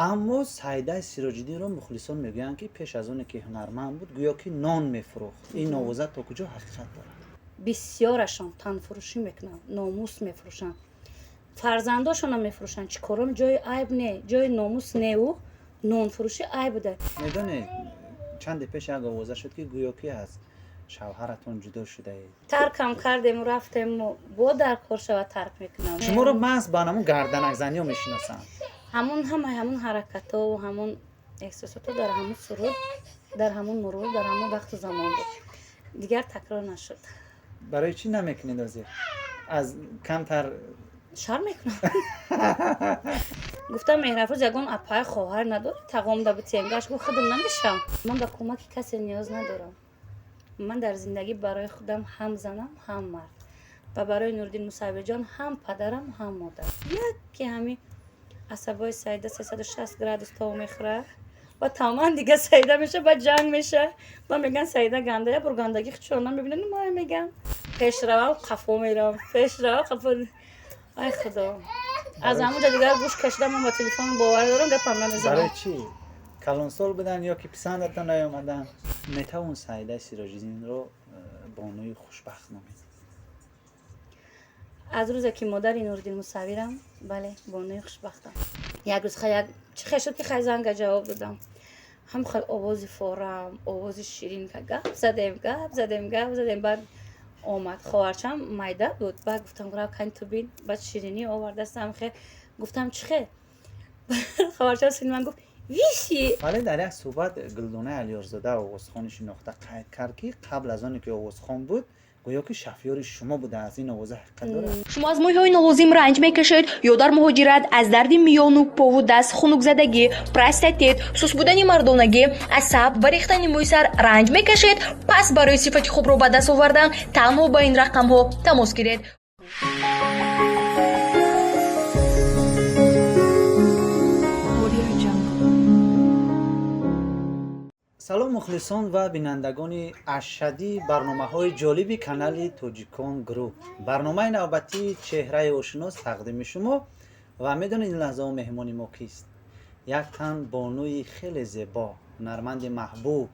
Аммо Саидаи Сироҷиддинро мухлисон мегӯянд, ки пеш аз оне ки ҳунарманд буд, гӯё ки нон мефурӯхт. Ин овоза то куҷо ҳақиқат дорад? Бисёрашон танфурӯшӣ мекунанд, номус мефурӯшанд, фарзандошонро мефурӯшанд. Чӣ кором? Ҷои айб не, ҷои номус неу нонфурӯшӣ айб буда. Медонед, чанде пеш як овоза шуд, ки гӯё ки аз шавҳаратон ҷудо шудаед. Таркам кардему рафтему, бо дар кор шава тарк мекунам. Шуморо маҳз ба ҳамун гарданакзаниҳо мешиносанд. Ҳамун ҳамаи ҳамун ҳаракатову ҳамун эҳсосото дар ҳамун суруд, дар ҳамун мурур, дар ҳамун вақту замон буд, дигар такрор нашуд. Барои чӣ намекунед ҳозир? Аз камтар шарм мекунам. Гуфтам, Меҳрафрӯз, ягон апай хоҳар надорӣ, тағом да битем? Гаш гуфт, худам намешам, ман ба кӯмаки касе ниёз надорам. Ман дар зиндагӣ барои худам ҳам занам, ҳам мард ва барои Нуриддин Мусаввирҷон ҳам падарам, ҳам модар. Яке ҳамин асабои Саида 360 градус тов мехӯрад ва тамоман дига Саида меша, ба ҷанг меша ва меган Саида ганда, я бор гандагӣ хучон намебинад, май меган пеш равам, қафо меравам, пеш равам, қафо. Ай худо, аз ҳамунҷа дигар гӯш кашидам. Ман ба телефон бовар дорам, гапам намезанам. Барои чӣ? Калонсол будан ё ки писандатон наёмадан? Метавон Саидаи Сироҷиддинро бонуи хушбахт номид? Аз рӯзе ки модари Нуриддин Мусаввирам, бале, бонуи хушбахтам. Як рӯз як чӣ хел шуд, ки хай занга ҷавоб додам, ҳам хел овози форам, овози ширин, гап задем, гап задем, гап задем. Баъд омад хоҳарчам, майда буд. Баъд гуфтам, рав кани ту бин. Баъд ширинӣ овардастам. Хе гуфтам, чӣ хел? Хоҳарчам сини ман гуфт, виши. Вале дар як суҳбат Гулдонаи Алиёрзода, овозхони шинохта, қайд кард, ки қабл аз оне ки овозхон буд, гӯё ки шафёри шумо будааст. Ин овоза ҳақиқат дорад? Шумо аз мӯйҳои нолозим ранҷ мекашед ё дар муҳоҷират аз дарди миёну пову даст, хунукзадагӣ, простатит, суст будани мардонагӣ, асаб ва рехтани мӯи сар ранҷ мекашед? Пас барои сифати хубро ба даст овардан танҳо ба ин рақамҳо тамос гиред. Салом, мухлисон ва бинандагони ашаддии барномаҳои ҷолиби канали Тоҷикон Груп. Барномаи навбатии «Чеҳраи ошинос» тақдими шумо. Ва медонед, ин лаҳзао меҳмони мо кист? Як тан бонуи хеле зебо, ҳунарманди маҳбуб,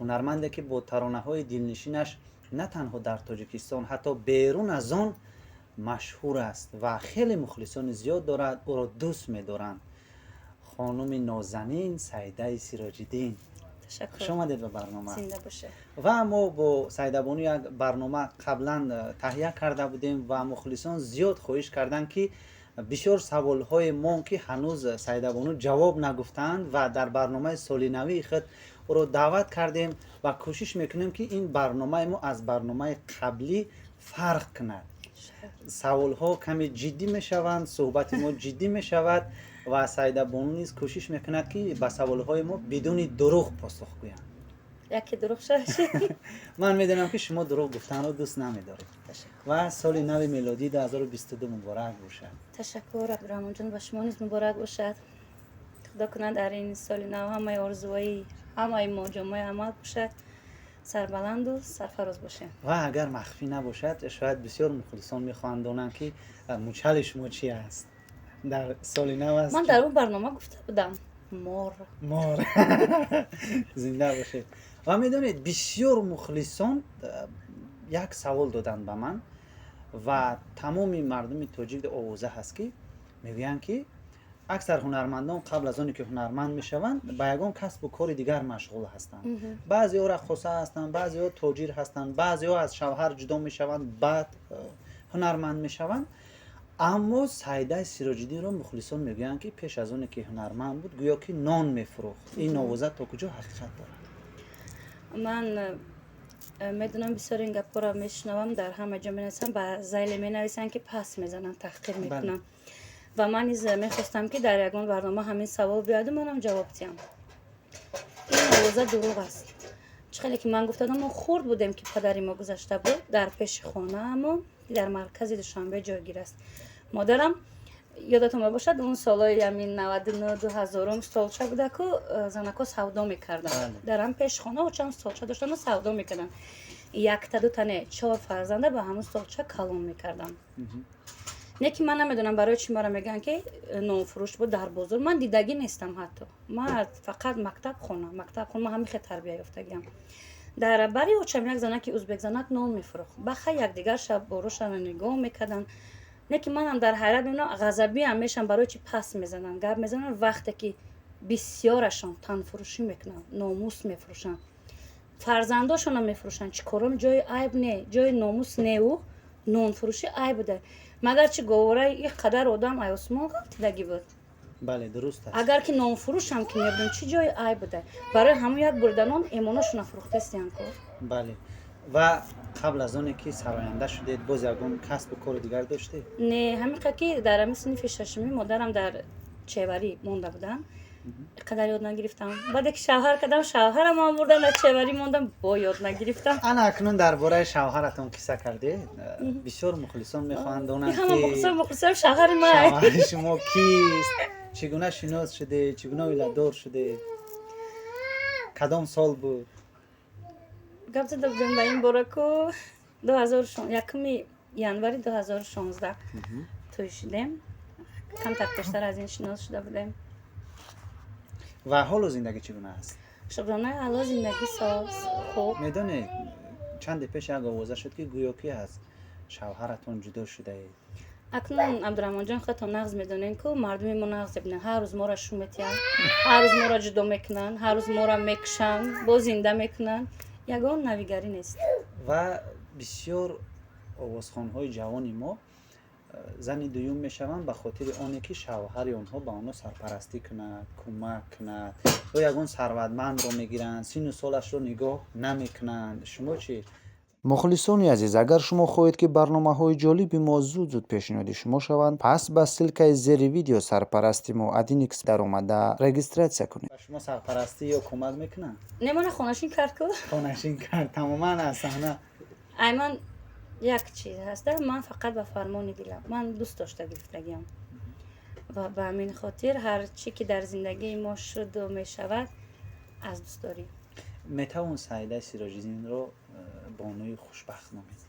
ҳунарманде, ки бо таронаҳои дилнишинаш на танҳо дар Тоҷикистон, ҳатто берун аз он машҳур аст ва хеле мухлисони зиёд дорад, ӯро дӯст медоранд, хонуми нозанин Саидаи Сироҷиддин. Хуш омадед ба барнома. Ва мо бо Саидабону як барнома қаблан таҳия карда будем ва мухлисон зиёд хоҳиш карданд, ки бисёр саволҳои мо, ки ҳанӯз Саидабону ҷавоб нагуфтаанд, ва дар барномаи солинавии худ ӯро даъват кардем ва кӯшиш мекунем, ки ин барномаи мо аз барномаи қаблӣ фарқ кунад. Саволҳо каме ҷиддӣ мешаванд, суҳбати мо ҷиддӣ мешавад ва Саидабону низ кӯшиш мекунад, ки ба саволҳои мо бидуни дурӯғ посух гӯянд. Яке дурӯғ шавад. Ман медонам, ки шумо дурӯғ гуфтанро дӯст намедоред. Ва соли нави мелодии 2022 муборак бошад. Ташаккур, Абдураҳмонҷон, ба шумо низ муборак бошад. Худо кунад, дар ин соли нав ҳамаи орзуҳои ҳамаи мо ҷомаи амал пӯшад, сарбаланду сарфароз бошем. Ва агар махфӣ набошад, шояд бисёр мухлисон мехоҳанд донанд, ки мучали шумо чи аст дар соли нав аст. Ман дар он барнома гуфта будам, мор. Мор. Зинда бошед. Ва медонед, бисёр мухлисон як савол доданд ба ман ва тамоми мардуми тоҷик овоза ҳаст, ки мегӯянд, ки аксар ҳунармандон қабл аз оне ки ҳунарманд мешаванд, ба ягон касбу кори дигар машғул ҳастанд. Баъзеҳо раққоса ҳастанд, баъзеҳо тоҷир ҳастанд, баъзеҳо аз шавҳар ҷудо мешаванд, баъд ҳунарманд мешаванд. Аммо Саидаи Сироҷиддинро мухлисон мегӯянд, ки пеш аз оне ки ҳунарманд буд, гӯё ки нон мефурӯхт. Ин овоза то куҷо ҳақиқат дорад? Ман медонам, бисёр ин гапҳоро мешунавам, дар ҳама ҷо менависам, ба зайле менависанд, ки пас мезананд, таҳқир мекунанд. Ва ман низ мехостам, ки дар ягон барнома ҳамин савол биёяду манам ҷавоб диҳам. Ин овоза дурӯғ аст. Чӣ хеле ки ман гуфтадам, мо хурд будем, ки падари мо гузашта буд. Дар пеши хонаамон, дар маркази Душанбе ҷойгир аст. Модарам, ёдатон бошад, он солҳои ҳамин 99, 2000-ум столча будаку, занако савдо мекарданд. Дар ҳам пеши хона очам столча доштану савдо мекарданд. Якта дутане, чор фарзанда ба ҳамун столча калон мекарданд. Не ки ман намедонам, барои чӣ мара мегӯянд, ки нонфурӯш буд дар бозор. Ман дидагӣ нестам ҳатто. Ман фақат мактаб, хона, мактаб, хона, ман ҳамин хел тарбия ёфтагиам. Дар бари очам як занаки узбек, занак нон мефурӯхт. Баха якдигар шаб борошана нигоҳ мекарданд. Не ки манам дар ҳайрат мемонам, ғазабиам мешам, барои чӣ пас мезананд, гап мезананд, вақте ки бисёрашон танфурӯшӣ мекунанд, номус мефурӯшанд, фарзандошонро мефурӯшанд. Чӣ кором? Ҷои айб не, ҷои номус неу нонфурӯшӣ айб буда. Магар чи говораи ин қадар одам ай осмон ғалтидагӣ буд? Бале, дуруст аст. Агар ки нонфурӯшам ки мебудам, чӣ ҷои айб буда? Барои ҳамон як бурда нон эмоношона фурӯхтастиян ко. Бале, ва қабл аз оне ки сароянда шудед, боз ягон касбу кори дигар доштед? Не, ҳамин қа ки дар ҳамин синфи шашумӣ модарам дар чеварӣ монда буданд, қадар ёд нагирифтам. Баъде ки шавҳар кардам, шавҳарамам бурдан, дар чеварӣ мондам, бо ёд нагирифтам. Ана акнун дар бораи шавҳаратон қисса кардед. Бисёр мухлисон мехоҳанд донанд, ҳама ки мухлисон шавҳари ман. Шавҳари шумо кист, чӣ гуна шинос шудед, чӣ гуна оиладор шудед, кадом сол буд? Гап зада будем ба ин бора ку. 1-уми январи 2016 тӯй шудем. Камтар пештар аз ин шинос шуда будем. Ва ҳоло зиндагӣ чӣ гуна аст? Шукронаи Алло, зиндагӣ соз, хуб. Медонед, чанде пеш як овоза шуд, ки гӯё ки аз шавҳаратон ҷудо шудаед. Акнун, Абдураҳмонҷон, худатон нағз медонед ку, мардуми мо нағз мебинанд. Ҳар рӯз моро шу метиҳанд, ҳар рӯз моро ҷудо мекунанд, ҳар рӯз моро мекушанд, боз зинда мекунанд. Ягон навигарӣ нест. Ва бисёр овозхонҳои ҷавони мо зани дуюм мешаванд ба хотири оне ки шавҳари онҳо ба онҳо сарпарастӣ кунад, кӯмак кунад, ё ягон сарватмандро мегиранд, сину солашро нигоҳ намекунанд. Шумо чӣ? Мухлисони азиз, агар шумо хоҳед, ки барномаҳои ҷолиби мо зуд зуд пешниҳоди шумо шаванд, пас ба ссылкаи зери видео сарпарасти мо Адиникс даромада регистрация кунед. Ба шумо сарпарастӣ ё кӯмак мекунанд? Не, мана хонашин кард ку. Хонашин кард, тамоман аз саҳна. Ай ман як чиз ҳаста: ман фақат ба фармони дилам, ман дӯст дошта гирифтагиам ва ба ҳамин хотир ҳар чӣ ки дар зиндагии мо шуду мешавад, аз дӯстдорӣ. Метавон Саидаи Сироҷиддинро бонуи хушбахт номид?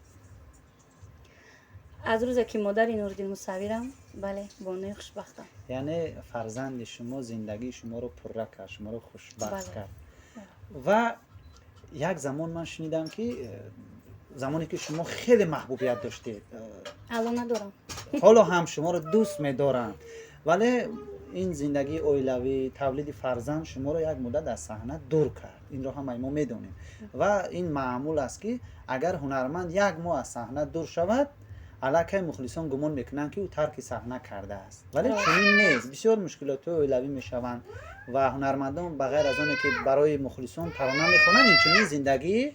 Аз рӯзе ки модари Нуриддин Мусаввирам, бале, бонуи хушбахтам. Яъне фарзанди шумо зиндагии шуморо пурра кард, шуморо хушбахт Бале. кард. Ва як замон ман шунидам, ки замоне ки шумо хеле маҳбубият доштед, Ало надорам. ҳоло ҳам шуморо дӯст медоранд, вале ин зиндагии оилавӣ, тавлиди фарзанд шуморо як муддат аз саҳна дур кард. Инро ҳамаи мо медонем ва ин маъмул аст, ки агар ҳунарманд як моҳ аз саҳна дур шавад, аллакай мухлисон гумон мекунанд, ки ӯ тарки саҳна кардааст, вале чунин нест. Бисёр мушкилотҳои оилавӣ мешаванд ва ҳунармандон ба ғайр аз оне ки барои мухлисон тарона мехонанд, инчунин зиндагии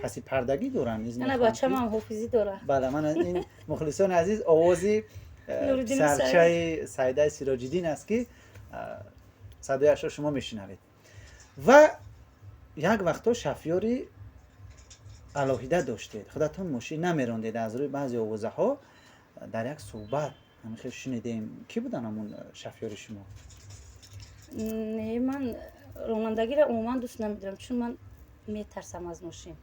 пасипардагӣ доранд. Низ Ана мехоҳам, ки- бачамам ҳофизӣ дорад. Бале, ман ин, мухлисони азиз, овози Нуриддин. писарчаи Саидаи Сироҷиддин аст, ки садояшро шумо мешунавед. Ва як вақтҳо шафёри алоҳида доштед, худатон мошин намерондед. Аз рӯи баъзе овозаҳо дар як суҳбат ҳамин хел шунидем. Кӣ буданд ҳамун шафёри шумо? Не, ман ронандагиро умуман дӯст намедорам, чун ман метарсам аз мошин.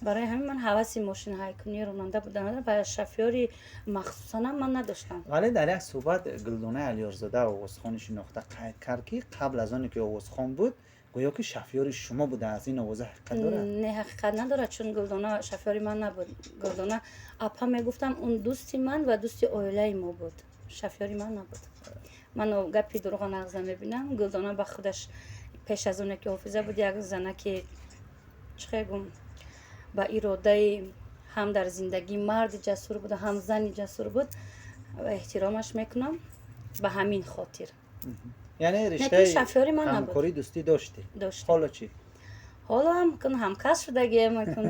Барои ҳамин ман ҳаваси мошинҳайкунӣ, ронанда будан надорам ва шофёри махсусанам ман надоштам. Вале дар як суҳбат Гулдонаи Алиёрзода, овозхони шинохта, қайд кард, ки қабл аз оне ки овозхон буд, гӯё ки шофёри шумо будааст. Ин овоза ҳақиқат дорад? Не, ҳақиқат надорад, чун Гулдона шофёри ман набуд. Гулдона апа мегуфтам, он дӯсти ман ва дӯсти оилаи мо буд, шофёри ман набуд. Ман гапи дурӯға нағз намебинам. Гулдона ба худаш пеш аз оне ки ҳофиза буд, як занаки, чӣ хел гум, ба иродаи ҳам дар зиндагӣ марди ҷасур буд, ҳам зани ҷасур буд ва эҳтиромаш мекунам ба ҳамин хотир. Яъне Лекин риштаи шофёри ман набуд. ҳамкорӣ, дӯстӣ доштед? Дошт. Ҳоло чӣ? Ҳоло ҳам кун ҳамкас шудагием кун.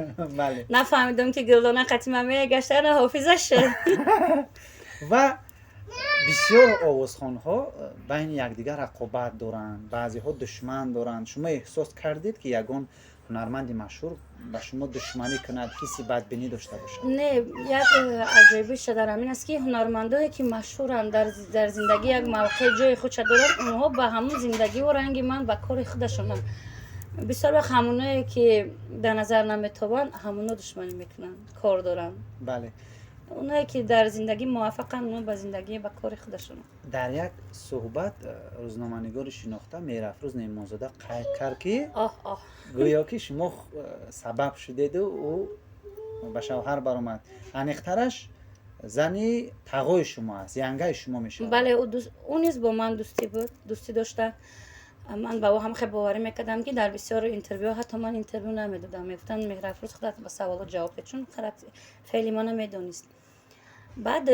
Нафаҳмидам, ки Гулдона қатима мегашта, на ҳофиза шуд. Ва бисёр овозхонҳо байни якдигар рақобат доранд, баъзеҳо душман доранд. Шумо эҳсос кардед, ки ягон ҳунарманди машҳур ба шумо душманӣ кунад, ҳисси бадбинӣ дошта бошад? Не, як аҷоибиша дар ҳамин аст, ки ҳунармандое ки машҳуранд, дар зиндагӣ як мавқеъ, ҷои худша доранд, онҳо ба ҳамун зиндагиву ранги ман ба кори худашонанд. Бисёр вақт ҳамоное ки дар назар наметобанд, ҳамоно душманӣ мекунанд, кор доранд. Бале. Онае ки дар зиндагӣ муваффақанд, оно ба зиндагӣ, ба кори худашон. Дар як суҳбат рӯзноманигори шинохта Меҳрафрӯз Неъмонзода қайд кард, ки оҳ оҳ гӯё ки шумо сабаб шудеду ӯ ба шавҳар баромад. Аниқтараш, зани тағои шумо аст, янгаи шумо мешавад. Бале, ӯ низ бо ман дӯстӣ буд, дӯстӣ дошта. Ман ба ӯ ҳам хеле боварӣ мекардам, ки дар бисёр интервю, ҳатто ман интервю намедодам, мегуфтанд: «Меҳрафрӯз, худат ба саволот ҷавоб де», чун феъли мана медонист. Баъд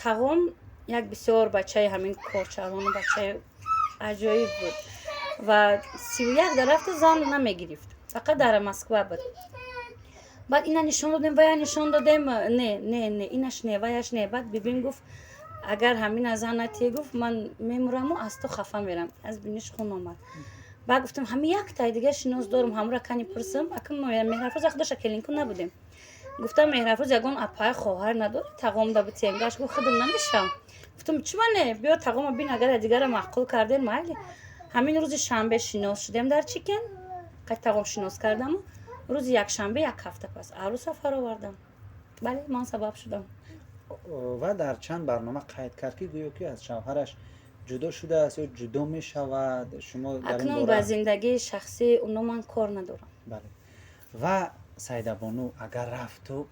тағом як бисёр бачаи ҳамин корчалону бачаи аҷоиб буд ва 31 дар рафту зан намегирифт, фақат дар Москва буд. Баъд ина нишон додем, вая нишон додем, не, не, не, инаш не, ваяш не. Баъд бибим гуфт: «Агар ҳамина зан натие, — гуфт, — ман мемураму аз ту хафа мерам». Аз биниш хун омад. Баъд гуфтам: «Ҳами яктай дига шинос дорум, ҳамура кани пурсам». Ака Меҳрафрӯз даша келинку набудем. Гуфтам: «Меҳрафрӯз, ягон апай, хоҳар надори, тағомда битием?» Гаш гуфт: «Худам намешавам». Гуфтам: «Чима не, биё, тағома бин, агар дигара маъқул кардем, майли». Ҳамин рӯзи шанбе шинос шудем дар Чикен, қай тағом шинос кардаму рӯзи якшанбе, як ҳафта пас, арӯса фаровардам. Бале, ман сабаб шудам. Ва дар чанд барнома қайд кард, ки гӯё ки аз шавҳараш ҷудо шудааст ё ҷудо мешавад. Шумо дар ин Акнун ба бора? зиндагии шахсии оно ман кор надорам. Бале. Ва Саидабону, агар рафту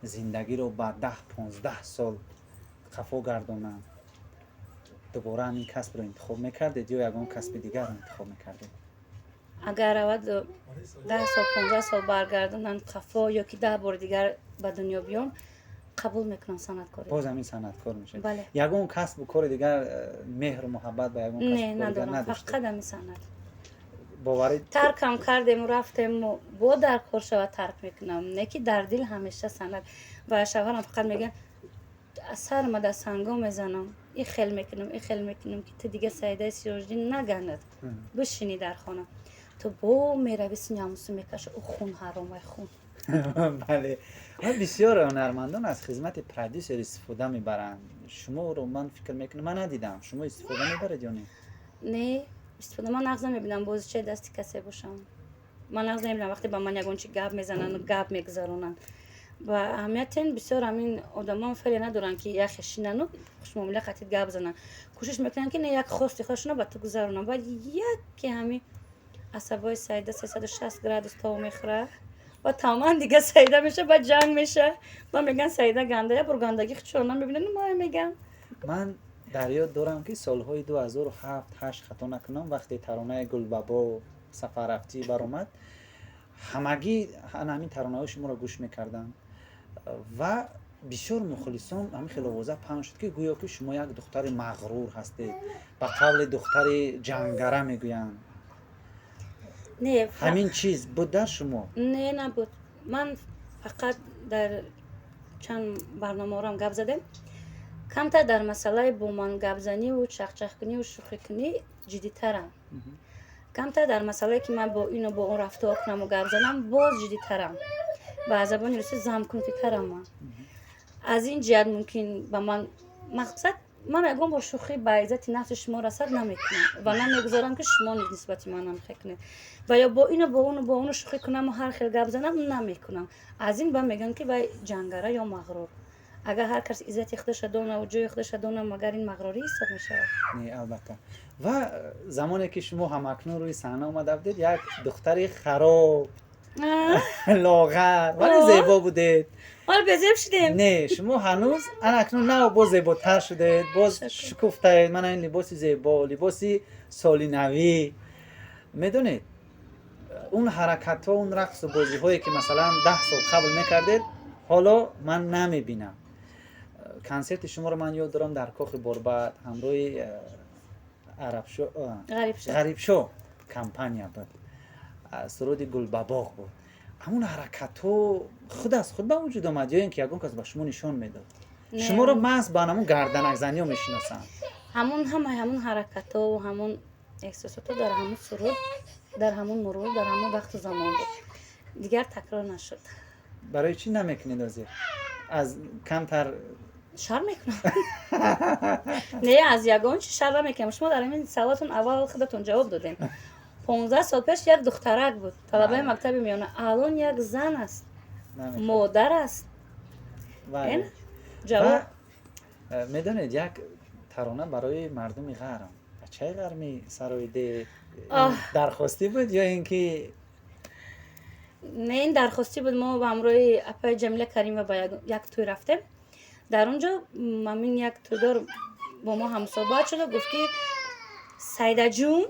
зиндагиро ба 10-15 сол қафо гардонанд, дубора ҳамин касбро интихоб мекардед ё ягон касби дигарро интихоб мекардед? Агар равад 10 сол, 15 сол баргардонанд қафо ё ки 10 бори дигар ба дунё биём, қабул мекунам санъаткорӣ. Боз ҳамин санъаткор мешавед? Бале. Ягон касбу кори дигар, меҳру муҳаббат ба ягон Не, касбу кори дигар надорам. надоштед? Фақат ҳамин санъат. Боварӣ Таркам кардему рафтему, бо дар кор шава, тарк мекунам, не ки дар дил ҳамеша санъат. Ва шавҳарам фақат мегӯяд: «Сарма дар санго мезанам, и хел мекунам, и хел мекунам, ки ту дига Саидаи Сироҷиддин наганад, бишинӣ дар хона». Ту бо мерави, синямусу мекаша, ӯ хун ҳаромай, хун. Бале, ва бисёр ҳунармандон аз хизмати продюсер истифода мебаранд. Шуморо ман фикр мекунам, ман надидам, шумо истифода мебаред ё не? Не, истифода ман нағз намебинам бозичаи дасти касе бошам. Ман нағз намебинам, вақте ба ман ягон чи гап мезананд, гап мегузаронанд. Ва аҳамиятен бисёр ҳамин одамон феъле надоранд, ки яхе шинану хушмуомила қатид гап зананд. Кӯшиш мекунанд, ки не, як хости худашонро ба ту гузаронанд. Баъд яке ҳамин асабои Саида 360 градус тов мехӯрад ва тамоман дига Саида меша, баъд ҷанг меша ва мегӯянд: «Саида ганда». Як бор гандагӣ худшонро намебинанд, мая мегӯянд. Ман дар ёд дорам, ки солҳои 2007, ҳашт, хато накунам, вақте таронаи «Гулбабо», «Сафаррафтӣ» баромад, ҳамагӣ ана ҳамин таронаҳои шуморо гӯш мекарданд ва бисёр мухлисон ҳамин хел овоза паҳн шуд, ки гӯё ки шумо як духтари мағрур ҳастед, ба қавли духтари ҷангара мегӯянд. Не. Ҳамин чиз буд дар шумо? Не, набуд. Ман фақат дар чанд барномаҳорам гап задем. Камтар дар масъалаи бо ман гапзаниву чахчахкуниву шӯхикунӣ ҷиддитарам. Камтар дар масъалае, ки ман бо ину бо он рафтор кунаму гап занам, боз ҷиддитарам. Ба забони русӣ замкнутый тарам. Ман аз ин ҷиҳат мумкин ба ман мақсад, ман ягон бор шӯхӣ ба иззати нафси шумо расад намекунам ва намегузорам, ки шумо низ нисбати ман намхе кунед. Ва ё бо ину бо уну бо уну шӯхӣ кунаму ҳар хел гап занам намекунам. Аз ин ба мегӯям, ки вай ҷангара ё мағрур. Агар ҳар кас иззати худаша донаву ҷои худаша дона, магар ин мағрурӣ ҳисоб мешавад? Не, албатта. Ва замоне ки шумо ҳамакнун рӯи саҳна омада будед, як духтари хароб, лоғар, вале зебо будед. Ҳол безеб шудем. Не, шумо ҳанӯз анакнун нав боз зеботар шудед, боз шукуфтаед. Мана ин либоси зебо, либоси соли навӣ. Медонед, он ҳаракатҳо, он рақсу бозиҳое, ки масалан 10 сол қабл мекардед, ҳоло ман намебинам. Консерти шуморо ман ёд дорам, дар Кохи Борбад ҳамроҳи Ғарибшо компания буд, суруди «Гулбабоғ» буд. Ҳамон ҳаракатҳо худ аз худ ба вуҷуд омад ё ин ки ягон кас ба шумо нишон медод? Шуморо маҳз ба ҳамон гарданакзаниҳо мешиносанд. Ҳамон ҳамаи ҳамон ҳаракатҳову ҳамон эҳсосотҳо дар ҳамон суруд, дар ҳамон мурур, дар ҳамон вақту замон буд, дигар такрор нашуд. Барои чӣ намекунед ҳозир? Аз камтар Шарм мекунам. Не, аз ягон чи шарм намекунам. Шумо дар ҳамин саволатон аввал худатон ҷавоб додем: 15 сол пеш як духтарак буд, талабаи мактаби миёна, алон як зан аст, модар аст. Ҷавоб. Медонед, як тарона барои мардуми ғарм, бачаи ғармӣ сароиде, дархостӣ буд ё ин ки? Не, ин дархостӣ буд. Мо ба ҳамроҳи апаи Ҷамила Каримова ба як тӯй рафтем. Дар он ҷо ҳамин як тӯйдор бо мо ҳамсоҳбат шуда гуфт, ки Сайдаҷун.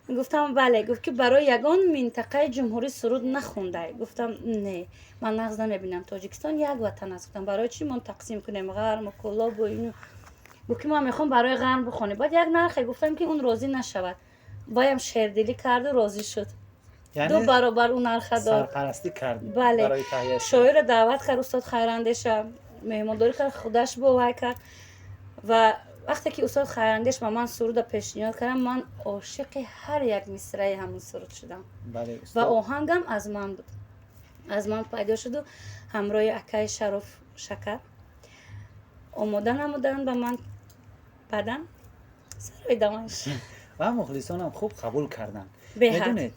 Гуфтам, бале. Гуфт, ки барои ягон минтақаи ҷумҳурӣ суруд нахондай. Гуфтам, не, ман нағз намебинам, Тоҷикистон як ватан аст. Гуфтам, барои чӣ мо тақсим кунем, ғарму Кӯлобу ину. Гуфт, ки ман мехоҳам барои ғарм бихонем. Баъд як нархе гуфтам, ки он розӣ нашавад. Боям шердилӣ карду розӣ шуд, ду баробар ӯ нарха дод. Сарпарастӣ кард. Бале, шоирро даъват кард, устод Хайрандеша меҳмондорӣ кард, худаш бовай кард. Ва вақте ки устод Хайрандеш ба ман суруда пешниҳод кардам, ман ошиқи ҳар як мисраи ҳамун суруд шудам. Ва оҳангам аз ман буд, аз ман пайдо шуду ҳамроҳи акаи Шароф Шакар омода намуданд ба ман, баъдан сароидамаш. Ва мухлисонам хуб қабул карданд. Медонед,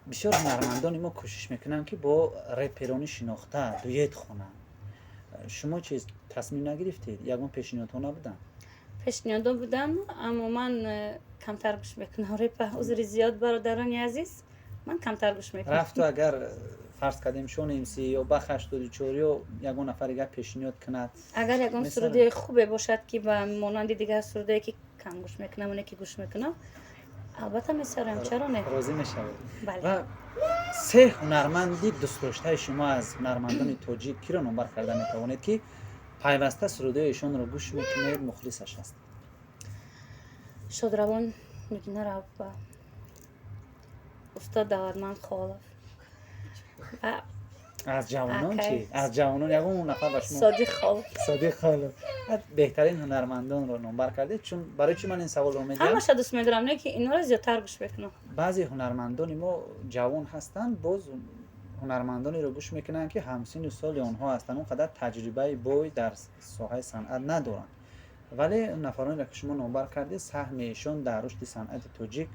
бисёр ҳунармандони мо кӯшиш мекунанд, ки бо реперони шинохта дует хонанд. Шумо чиз тасмим нагирифтед? Ягон пешниҳодҳо набуданд? Пешниҳодҳо буданд, аммо ман камтар гӯш мекунам репа. Узри зиёд, бародарони азиз, ман камтар гӯш мекунам. Рафту агар, фарз кардем, Шон МС ё Бах 84 ё ягон нафар дигар пешниҳод кунад? Агар ягон суруди хубе бошад, ки ба монанди дигар сурудое, ки кам гӯш мекунам, оне ки гӯш мекунам, албатта месароям, чаро не? Розӣ мешавед. Ва се ҳунарманди дӯстдоштаи шумо аз ҳунармандони тоҷик киро номбар карда метавонед, ки пайваста сурудҳои эшонро гӯш мекунед, мухлисаш ҳастед? Шодравон Нигина Раупова, устод Давлатманд Холов. Аз ҷавонон чи? Аз ҷавонон ягон нафар ба шумо? Содиқ Холов. Содиқ Холов. Беҳтарин ҳунармандонро номбар кардед. Чун барои чӣ ман ин саволро медиҳам? Ҳамаша дӯст медорам, не ки инҳоро зиёдтар гӯш мекунам. Баъзе ҳунармандони мо ҷавон ҳастанд, боз ҳунармандонеро гӯш мекунанд, ки ҳамсину соли онҳо ҳастанд, он қадар таҷрибаи бой дар соҳаи санъат надоранд. Вале нафаронеро, ки шумо номбар кардед, саҳми эшон дар рушди санъати тоҷик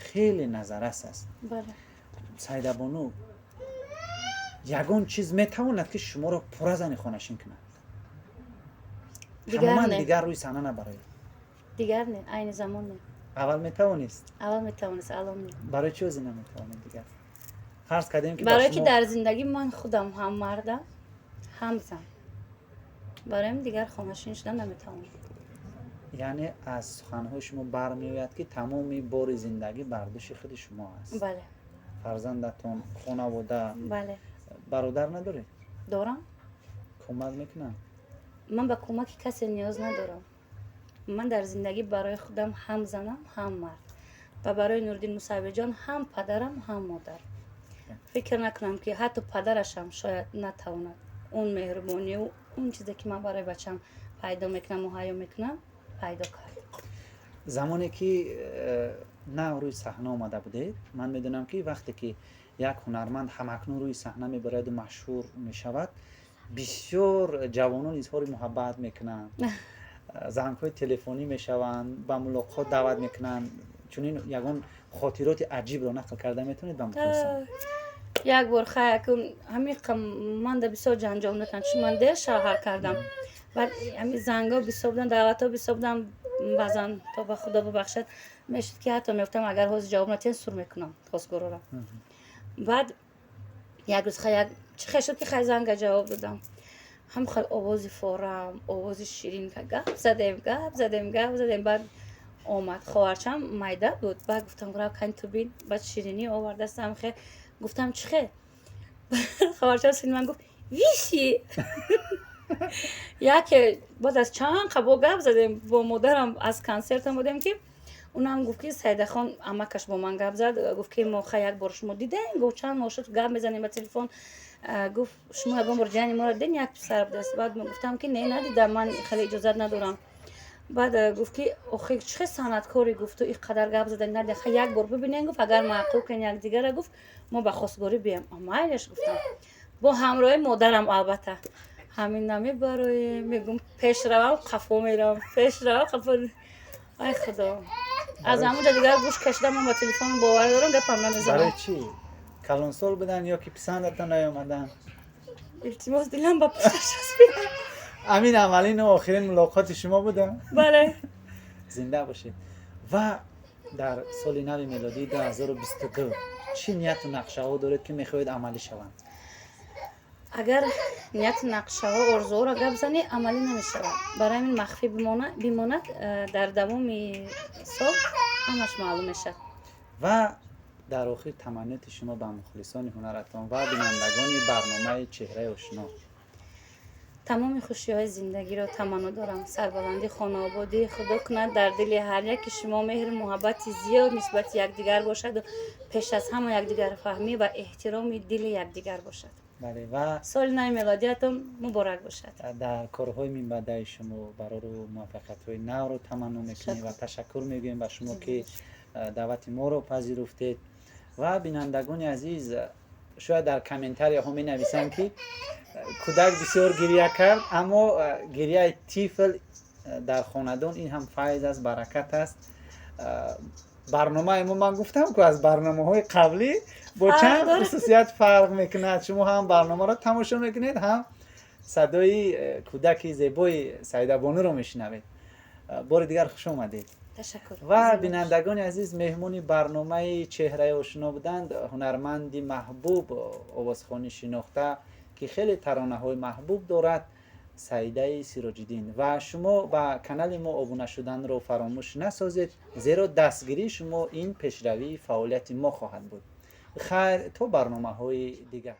хеле назаррас аст. Сайдабону, ягон чиз метавонад, ки шуморо пурра зани хонашин кунад, тамоман дигар рӯи саҳна набароед? Дигар не, айни замон не. Аввал метавонист? Аввал метавонист, алон не. Барои чӣ ҳозир наметавонед дигар? Фарз кардем, ки барое ки дар зиндагӣ ман худам ҳам мардам, ҳам зан. Бароям дигар хонашин шудан наметавонам. Яъне аз суханҳои шумо бармеояд, ки тамоми бори зиндагӣ бар дӯши худи шумо аст. Бале. Фарзандатон, хонавода. Бале. Бародар надоред? Дорам. Кӯмак мекунанд? Ман ба кӯмаки касе ниёз надорам. Ман дар зиндагӣ барои худам ҳам занам, ҳам мард ва барои Нуриддин Мусаввирҷон ҳам падарам, ҳам модар. Фикр накунам, ки ҳатто падарашам шояд натавонад он меҳрубонию он чизе, ки ман барои бачам пайдо мекунам, муҳайё мекунам, пайдо кард. Замоне ки нав рӯи саҳна омада будед, ман медонам, ки вақте ки як ҳунарманд ҳамакнун рӯи саҳна мебарояду машҳур мешавад, бисёр ҷавонон изҳори муҳаббат мекунанд, зангҳои телефонӣ мешаванд, ба мулоқот даъват мекунанд. Чунин ягон хотироти аҷибро нақл карда метавонед ба мухлисон? Як бор хаякун ҳамин манда бисёр ҷанҷол мекунанд, чун ман дер шавҳар кардам. Баъд ҳамин зангҳо бисёр буданд, даъватҳо бисёр буданд. Баъзан, то ба Худо бубахшад, мешуд, ки ҳатто мегуфтам, агар ҳозир ҷавоб натиҳен, сур мекунам хостгорора. Баъд як рӯз як чӣ хел шуд, ки хай занга ҷавоб додам. Ҳам хел овози форам, овози ширин, гап задем, гап задем, гап задем. Баъд омад, хоҳарчам майда буд. Баъд гуфтам, рав, кани ту бин. Баъд ширинӣ овардастам. Хе гуфтам, чӣ хел? Хоҳарчам сини ман гуфт, виши яке. Баъд аз чанд қабо гап задем, бо модарам аз консертам будем, ки унам гуфт, ки Сайдахон амакаш бо ман гап зад. Гуфт, ки мо хай як бор шумо дидем. Гуфт, чанд моҳ шуд, гап мезанем ба телефон. Гуфт, шумо ягон бор ҷияни моро дидем, як писар будааст. Баъд гуфтам, ки не, надидам, ман хеле иҷозат надорам. Баъд гуфт, ки охи чӣ хел санъаткоре, гуфту ин қадар гап задани нади, хай як бор бибинем. Гуфт, агар маъқул кунем якдигара, гуфт, мо ба хостгорӣ бием. Майлеш, гуфтам, бо ҳамроҳи модарам. Албатта, ҳамин намебароем, мегум, пеш равам, қафо меравам, пеш равам, қафо. Ай Худо, аз ҳамонҷа дигар гӯш кашидам. Ман ба телефон бовар дорам, гапам намезанам. Барои чӣ? Калонсол буданд ё ки писандатон наёмаданд? Илтимос, дилам ба писар часпид. Ҳамин аввалину охирин мулоқоти шумо буда? Бале. Зинда бошед. Ва дар соли нави мелодии 2022 чӣ нияту нақшаҳо доред, ки мехоҳед амалӣ шаванд? Агар нияту нақшаҳо, орзуҳоро гап занӣ, амалӣ намешавад. Барои ҳамин махфӣ бимонад, дар давоми сол ҳамаш маълум мешавад. Ва дар охир таманниёти шумо ба мухлисони ҳунаратон ва бинандагони барномаи «Чеҳраи ошино». Тамоми хушиҳои зиндагиро таманно дорам, сарбаландӣ, хонаободӣ. Худо кунад, дар дили ҳар яки шумо меҳру муҳаббати зиёд нисбати якдигар бошаду пеш аз ҳама якдигарфаҳмӣ ва эҳтироми дили якдигар бошад. Бале, ва Соли нави мелодиятон муборак бошад. Дар корҳои минбаъдаи шумо барору муваффақиятҳои навро таманно мекунем ва ташаккур мегӯем ба шумо, ки даъвати моро пазируфтед. Ва бинандагони азиз, шояд дар комментарияҳо менависанд, ки кӯдак бисёр гиря кард, аммо гирияи тифл дар хонадон ин ҳам файз аст, баракат аст. Барномаи мо, ман гуфтам ку, аз барномаҳои қаблӣ бо чанд хусусият фарқ мекунад. Шумо ҳам барномаро тамошо мекунед, ҳам садои кӯдаки зебои Саидабонуро мешунавед. Бори дигар хуш омадед. Ташаккур. Ва бинандагони азиз, меҳмони барномаи «Чеҳраи ошино» буданд ҳунарманди маҳбуб, овозхони шинохта, ки хеле таронаҳои маҳбуб дорад, Саидаи Сироҷиддин. Ва шумо ба канали мо обуна шуданро фаромӯш насозед, зеро дастгирии шумо ин пешравии фаъолияти мо хоҳад буд. Хайр, то барномаҳои дигар.